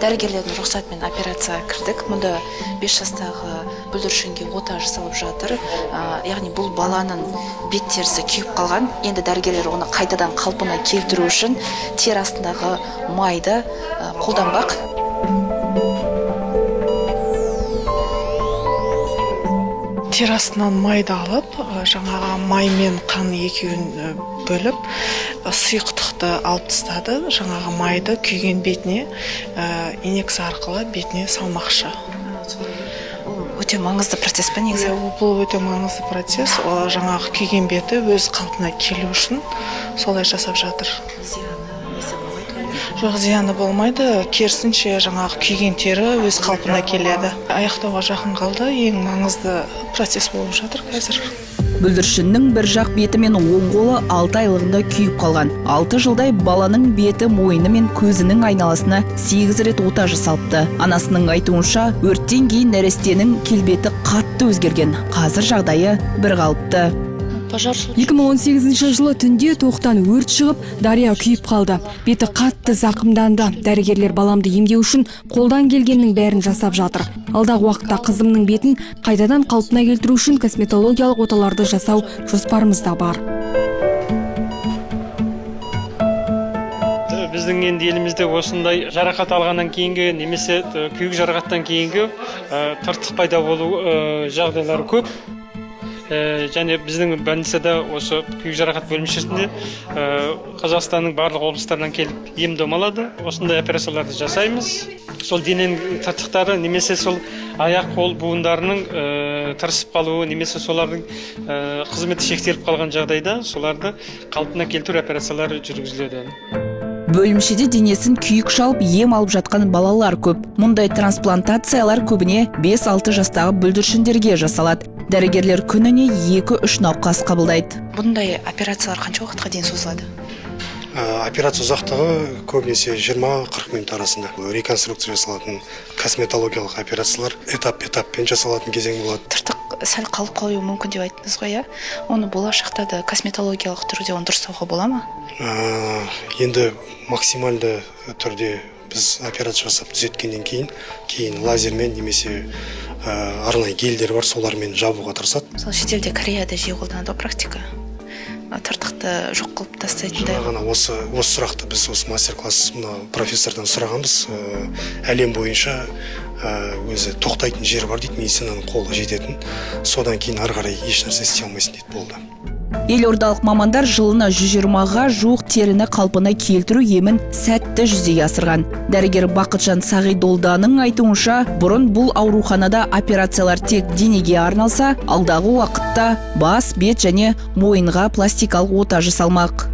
Дәрігерлердің рұқсатымен операцияға кірдік. Мұнда 5 жастағы бүлдіршінге ота жасалып жатыр. Яғни бұл баланың бет терісі күйіп қалған. Енді дәрігерлер оны қайтадан қалпына келтіру үшін тері астындағы майды қолданбақ. Тері астынан майды алып, жаңағы май мен қан екеуін бөліп, сұйықтықты алып тастады. Жаңағы майды күйген бетіне инъекция арқылы бетіне салмақшы. Ол өте маңызды процесс па негізі? Бұл өте маңызды процесс. Жаңағы күйген беті өз қалпына келу үшін солай жасап жатыр. Жоқ, зияны болмайды. Керісінше, жаңағы күйген тері өз қалпына келеді. Аяқтауға жақын қалды. Ең маңызды процесс болып жатыр қазір. Бүлдіршіннің бір жақ беті мен оң қолы 6 айлығында күйіп қалған. 6 жылдай баланың беті, мойны мен көзінің айналасына 8 рет ота жасалыпты. Анасының айтуынша, өрттен кейін нәрестенің келбеті қатты өзгерген. Қазір жағдайы бір қалыпты. 2018 жылы түнде тоқтан өрт шығып, Дария күйіп қалды. Беті қатты зақымданды. Дәрігерлер баламды емдеу үшін қолдан келгеннің бәрін жасап жатыр. Алдағы уақытта қызымның бетін қайтадан қалпына келтіру үшін косметологиялық оталарды жасау жоспарымызда бар. Біздің енді елімізде осындай жарақат алғаннан кейінгі немесе күйік жарақаттан кейінгі тыртық пайда болу жағдайлары көп. Және біздің больницада осы күйік жарақат бөлімшесінде Қазақстанның барлық облыстарынан келіп ем дом алады. Осындай операцияларды жасаймыз. Сол дененің тыртықтары немесе сол аяқ қол буындарының тырысып қалуы немесе солардың қызметі шектеліп қалған жағдайда соларды қалпына келтіру операциялары жүргізіледі. Бөлімшеде денесін күйік шалып ем алып жатқан балалар көп. Мұндай трансплантациялар көбіне 5-6 жастағы бүлдіршіндерге жасалады. Дәрігерлер күніне 2-3 науқас қабылдайды. Бұндай операциялар қанша уақытқа дейін созылады? Операция ұзақтығы көбінесе 20-40 минут арасында. Реконструкция жасалатын косметологиялық операциялар этап-этаппен жасалатын кезең болады. Тыртық сәл қалып қалуы мүмкін деп айттыңыз ғой, иә? Оны болашақта да косметологиялық түрде оны дұрыстауға бола ма? Енді максималды түрде біз операция жасап түзеткеннен кейін лазермен немесе арнайы гельдер бар, солармен жабуға тырысады. Мысалы, шетелде, Кореяда жиі қолданады ғой практика. Тыртықты жоқ қылып тастайтындай. Жаңа ғана осы сұрақты біз осы мастер-класс мына профессордан сұрағанбыз. Әлем бойынша өзі тоқтайтын жер бар дейді, медицинаның қолы жететін. Содан кейін ары қарай еш нәрсе істей алмайсың дейді, болды. Елордалық мамандар жылына 120-ға жуық теріні қалпына келтіру емін сәтті жүзеге асырған. Дәрігер Бақытжан Сағидолданың айтуынша, бұрын бұл ауруханада операциялар тек денеге арналса, алдағы уақытта бас, бет және мойынға пластикалық ота жасалмақ.